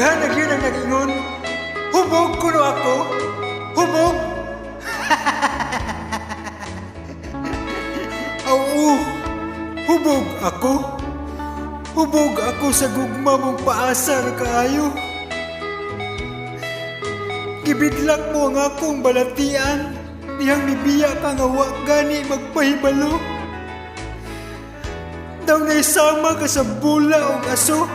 Daghan na gyud ang nag-ingon, hubog kuno ako, hubog. Oo, hubog ako. Hubog ako sa gugma mong paasa ra kaayo. Gibidlak mo ang akong balatian, dihang mibiya ka nga wa gani magpahibalo. Daw naisama ka sa bula og aso,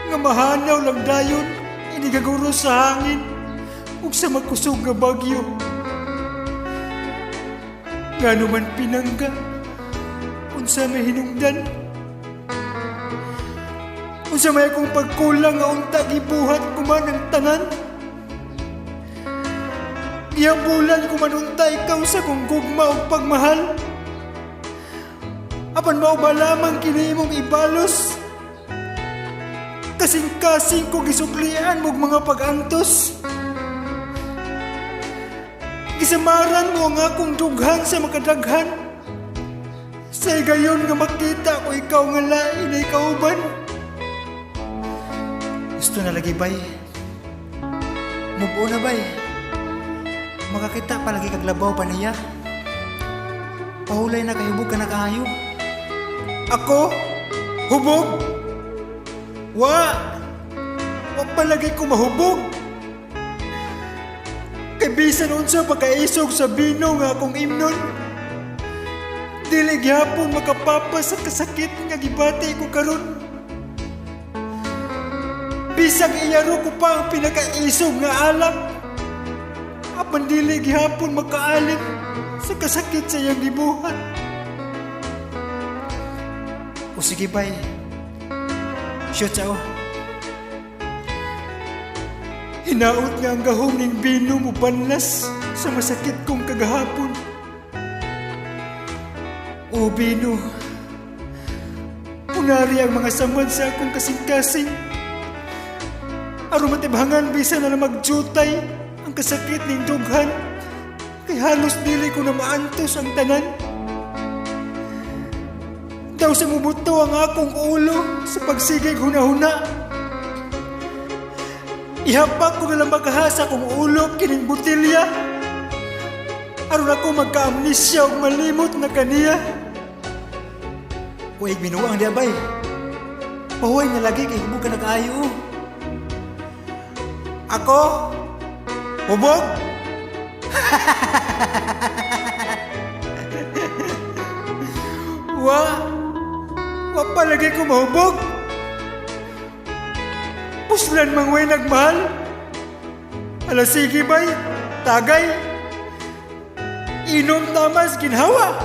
nga mahanaw lang dayon, inigaguro sa hangin, ug sa makusog nga bagyo. Ngano man, pinangga, unsa may hinungdan? Unsa may akong pagkulang nga unta gibuhat ko man ang tanan? Gihabulan ko man unta ikaw sa kong gugma ug pagmahal. Apan mao ba lamang kini imong ibalos? Kasing-kasing ko gisuklian mog mga pag-antos. Gisamaran mo ang akong dughan sa makadaghan. Sa higayon nga makita ko ikaw nga lain ay kauban. Gusto na lagi, bay. Move on na, bay. Makakita pa lagi kag labaw pa niya. Pahulay na kay hubog ka na kaayo. Ako? Hubog? Wa! Wa palagi ko mahubog. Kay bisan unsa pagkaisog sa bino nga akong imnon, dili gihapon makapapas sa kasakit nga gibati ko karon. Bisag iyaro ko pa ang pinakaisog nga alak, apan dili gihapon makaalim sa kasakit sa iyang gibuhat. O sige, bay. Shoot sao. Hinaot nga ang gahom ning bino mo banlas sa masakit kong kagahapon. O bino, punari ang mga samad sa akong kasing-kasing. Aron matibhangan bisan na lang magjutay ang kasakit ning dughan, kay halos dili ko na maantos ang tanan. Daw sa mubuto ang akong ulo sa pagsigig hunahuna. Ihapak ko na lang magaha sa akong ulo kining botelya, aron ako magka-amnesia ug malimot na kaniya. Uy, binuang diya, bay. Pahuway na lagi kay hubog ka na kaayo. Ako? Hubog? Wa! Wa palagi ko mahubog! Puslan mang way nagmahal! Ala sige, bay, tagay! Inom tamas ginhawa!